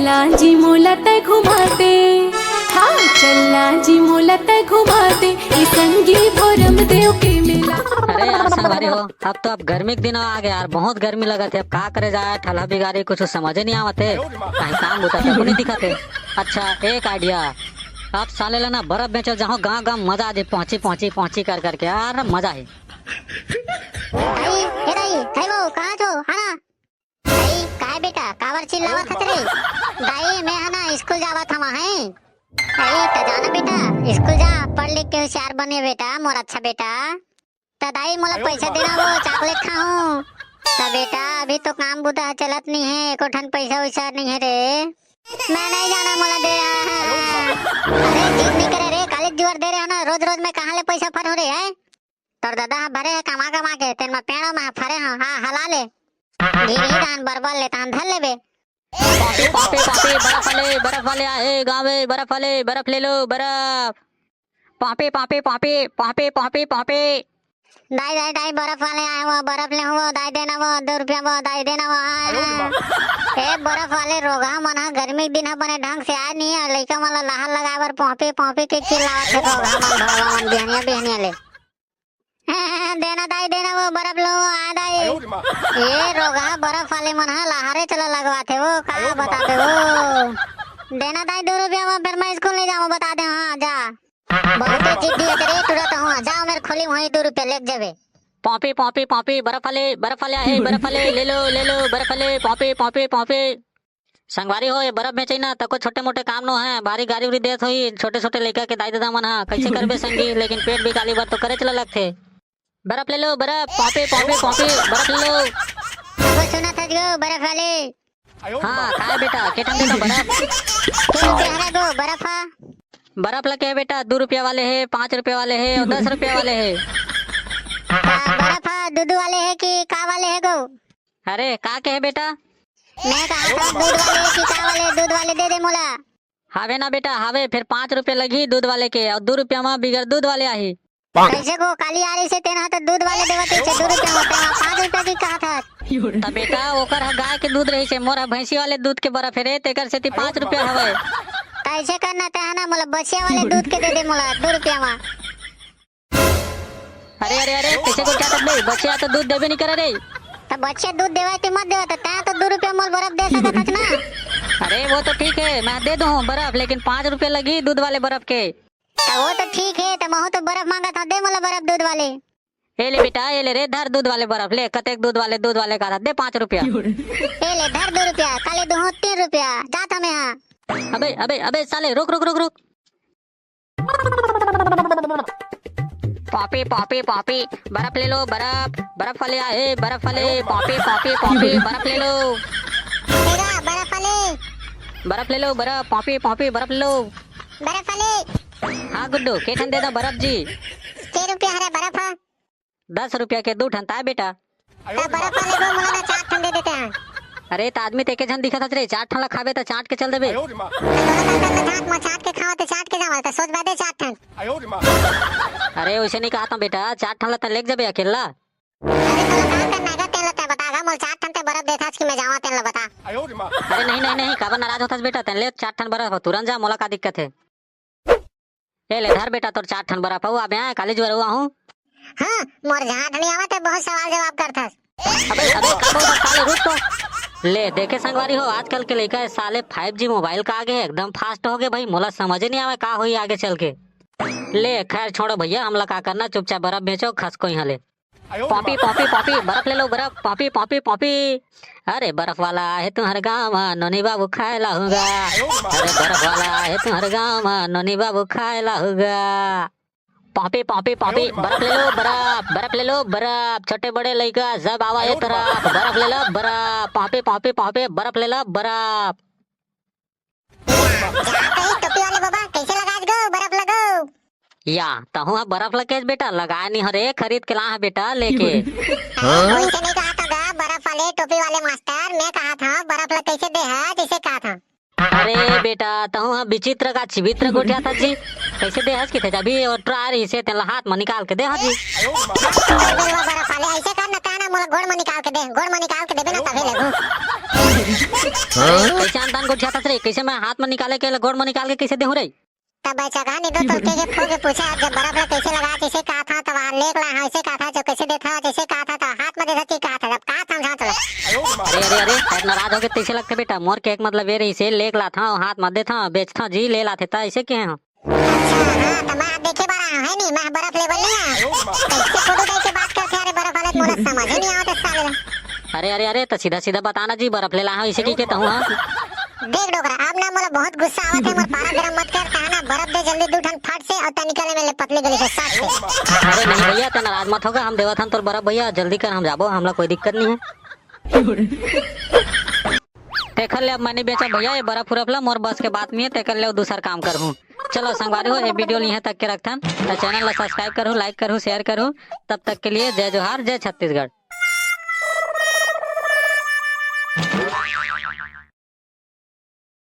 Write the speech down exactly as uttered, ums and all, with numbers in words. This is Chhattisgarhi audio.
चल जी मोला तै घुमा दे, हाँ चल जी मोला तै घुमा दे, ए संगी भोरम देव के मेला। अरे यार संगवारी हो, अब तो अब गर्मी के दिन आ गया यार, बहुत गर्मी लगत हे। अब का करे जाए, ठलहा बिगारी कुछ समझे नहीं आवत हे, कहीं काम बुता तको नहीं दिखत हे। अच्छा एक आइडिया, अब साले ला ना बर्फ बेचल जाहो गाँव गाँव, मजा आ जाए पहुँची पहुँची पहुँची कर करके यार, मजा है। दाई, ए दाई, हे वो, कहाँ छो? आना। दाई, काय बेटा, काबर चिल्लावत हस रे? दाई, मैं ह ना स्कूल जावत हवा हैं। अरे, त जाना बेटा, स्कूल जा, पढ़ लिख के होशियार बने बेटा, मोर अच्छा बेटा। त दाई, मोला पैसा देना वो, चॉकलेट खाहूँ। त बेटा, अभी तो काम बुता ह चलत नहीं है, एको ठन पैसा वैसा नहीं है रे। मैं नहीं जाना, मोला दे। अरे, जिद नहीं करे रे, काली जुआर दे रहे हो ना, रोज रोज मैं कहाँ ले पैसा फरहूँ रे, हैं? तोर ददा ह भरे हे कमा कमा के, तेन म पेड़ो म फरे ह, हाँ, हला ले। गिरही धान बरबल ले, तहान धर लेबे। पापी, पापी, पापी, बर्फ वाले, बर्फ वाले आए, गाँव में बर्फ वाले, बर्फ ले लो, बर्फ। पापी, पापी, पापी, पापी, पापी, पापी। दाई, दाई, दाई, बर्फ वाले आए हो, बर्फ ले हो, दाई देना वो, दो रुपया वो, दाई देना वो, हाँ, हाँ। ए, बर्फ वाले रोगहा मन ह, गर्मी के दिन ह बने ढंग से आए नहीं है, लइका मन ला लहर लगाए बर पापी, पापी के चिल्लावत हे रोगहा मन, भड़वा मन, बिहनिया, बिहनिया ले। देना दाई, देना वो बर्फ लो, आ दाई। ए रोगहा बर्फ वाले मन ह लहारे चला लगवाथे वो, का बताबे वो। देना दाई दो रुपया वो, फिर मैं स्कूल नहीं जाऊँ, बता दे, हाँ, जा। बहुते जिद्दी हे रे, तुरंत हुआ, जाओ मेरे खोली वहीं दो रुपया लेके जाबे। पापी, पापी, पापी, बर्फ वाले, बर्फ वाले आहे, बर्फ वाले, ले लो, ले लो, बर्फ वाले, पापी, पापी, पापी। संगवारी हो, ये बर्फ बेचई ना, तको छोटे मोटे काम नो है, भारी गारी उरी देत होई, छोटे छोटे लइका के दाई ददा मन हा, कैसे करबे संगी, लेकिन पेट बिकाली बर तो करेच ल लगथे। बर्फ ले लो, बर्फ, पापी, पापी, पापी, बर्फ ले लो। वो सुना था जो बर्फ वाले। हाँ, काय बेटा, के ठन देता बर्फ? के रुपया हरा गो, बर्फ हा? बर्फ ला के बेटा, दो रुपया वाले है, पाँच रुपया वाले है और दस रुपया वाले है। का बर्फ हा, दूध वाले है कि का वाले है गो? अरे, का के है बेटा? मैं कहा था दूध वाले कि का वाले, दूध वाले दे दे मोला। हावे ना बेटा, हावे, फिर पाँच रुपया लगही दूध वाले के और दो रुपया मा बिगर दूध वाले आही। कैसे को काली आ रही से तेना तो दूध वाले देवत है, दो रुपया मा, तेना पाँच रुपया की कहा था। त बेटा, ओकर ह गाय के दूध रही से, मोर ह भैंसी वाले दूध के बर्फ है रे, तेकर सेती पाँच रुपया हवे। त ऐसे करना ते है ना, मोला बछिया वाले दूध के दे दे मोला दो रुपया मा। अरे, अरे, अरे, कैसे को क्या कर दे? बछिया तो दूध देबे नहीं करे रे। त बछिया दूध देवा ते मत देवा, त तैं तो दो रुपया मोल बर्फ दे सकत हस ना। अरे, वो तो ठीक है, मैं दे दूँ बर्फ, लेकिन पाँच रुपया लगी दूध वाले बर्फ के। त वो तो ठीक है, त महू तो बर्फ मांगत हूँ, दे मोला बर्फ दूध वाले। ए ले बेटा, ए ले रे, धर दूध वाले बर्फ, ले, कतेक दूध वाले, दूध वाले का दे पाँच रुपया। ए ले, धर दो रुपया, काले दूँ तीन रुपया, जात हमें हाँ। अबे, अबे, अबे, साले, रुक, रुक, रुक, रुक। पापी, पापी, पापी, बर्फ ले लो, बर्फ, बर्फ वाले आए, बर्फ वाले, पापी, पापी, पापी, बर्फ ले लो। तेरा बर्फ वाले। बर्फ ले लो, बर्फ, पापी, पापी, बर्फ ले लो। बर्फ वाले। हाँ गुड्डू, के ठन दे दा बर्फ जी? के रुपया हरे बर्फ हा? दस रुपया के दू ठन ताय बेटा। त बर्फ वाले को मोला ना चार ठन दे देते हैं। अरे, त आदमी त एके झन दिखत हस रे, चार ठन ला खाबे त चाट के चल देबे। त तोला का करना, चाट म चाट के खावा त चाट के जावा, त सोच बादे चार ठन। अरे, वैसे नहीं कहा था बेटा, चार ठन ला त लेके जाबे अकेला। अरे, तोला का करना गा, तेन ला तै बता गा, मोला चार ठन तै बर्फ देथस कि मैं जावा तेन ला बता। अरे नहीं, नहीं, नहीं, काबर नाराज होथस बेटा, तेन ले चार ठन बर्फ, तुरंत जा, मोला का दिक्कत है। ए ले धर बेटा तोर चार ठन बर्फ, अउ आबे हाँ, काली जुआर अउ आहूँ। हाँ, मोर झांट नहीं आवत है, बहुत सवाल जवाब करथस। अबे, अबे, का बोलथस साले, रुक तो। ले, देखे संगवारी हो, आजकल के लइका है साले five G mobile का आगे है, एकदम fast हो गए भाई, मोला समझे नहीं आवे का होई आगे चल के। ले, खैर छोड़ो भैया, हमला का करना, चुपचाप बर्फ बेचो, खस कोई हले। पापी, पापी, पापी, बर्फ ले लो, बर्फ, पापी, पापी, पापी। अरे, बर्फ वाला आहे तुम्हर गाँव मा, नोनी बाबू खाए ला होगा। अरे, बर्फ वाला आहे तुम्हर गाँव मा, नोनी बाबू खाए ला होगा। पापी, पापी, पापी, बर्फ ले लो, बर्फ, बर्फ ले लो, बर्फ। छोटे बड़े लइका सब आवा ए तरफ, बर्फ ले लो, बर्फ। पापी, पापी, पापी, बर्फ ले लो, बर्फ। जा तो ही टोपी वाले बाबा, कैसे लगास गो, बर्फ लगो? या, तहूँ ह बर्फ लगेस बेटा, लगाए नहीं हरे, खरीद के ला ह बेटा, लेके। अरे, कोई से नहीं कहा था गा, बर्फ वाले, टोपी वाले मास्टर, मैं कहा था, बर्फ लग कैसे दे है, जैसे कहा था। अरे बेटा, तहूं ह विचित्र का चिवित्र गोठियाथस जी। कइसे दे हस किथे? अभी ओ ट्रायर इसे तेला हाथ म निकाल के दे हस जी। बरफ वाले, अइसे कर ना, कहना मोला गोड़ म निकाल के दे, गोड़ म निकाल के देबे ना तभे लेगू। कइसे अनतान गोठियाथस रे? कइसे मैं हाथ म निकाले के गोड़ म निकाल के कइसे देहूं रे? तब बच्चा कहा नहीं तो तोर के, के फो के पूछे, आज जब बरफ ला कइसे लगा, जइसे कहा था, तब लेक ला, हाँ, ऐसे कहा था, जब कइसे देता, जइसे कहा था, तो हाथ म देता, ठीक कहा था, जब कहा था, समझा तो। अरे, अरे, अरे, शायद नाराज हो गए, तइसे लगथे बेटा। मोर के एक मतलब ये रहिसे, लेक ला था, हाथ म देता, बेचता जी, ले लाथे, त ऐसे के हैं हम। अच्छा, हाँ, तो मैं देखे बार आया हूँ, है नहीं, मैं बरफ लेवल नहीं आया। कैसे फोटो देख के बात करते, अरे बरफ वाले, मोला समझ ही नहीं आवत साले। अरे, अरे, अरे, तो सीधा सीधा बताना जी, बरफ ले ला, हाँ, इसे की कहता हूँ, हाँ। देख डोकरा, अब ना मोला बहुत गुस्सा आवत है, मोर पारा गरम मत कर, कहा ना बरफ दे जल्दी दू ठन फट से और तनिका ले मेरे पतली गली से सट से। अरे नहीं भैया, ते नाराज मत होगा, हम देवत हन तोर बरफ भैया, जल्दी कर, हम जाबो, हमला कोई दिक्कत नहीं है। तेखर ले अब मैं नहीं बेचा भैया, ये बरफ उरफ ला मोर बस के बात नहीं है, तेखर ले अब दूसर काम करहूँ। चलो संगवारी हो, ये वीडियो ल इहाँ तक के रखथन, तो चैनल ला सब्सक्राइब करहू, लाइक करहू, शेयर करहू। तब तक के लिए जय जोहार, जय छत्तीसगढ़।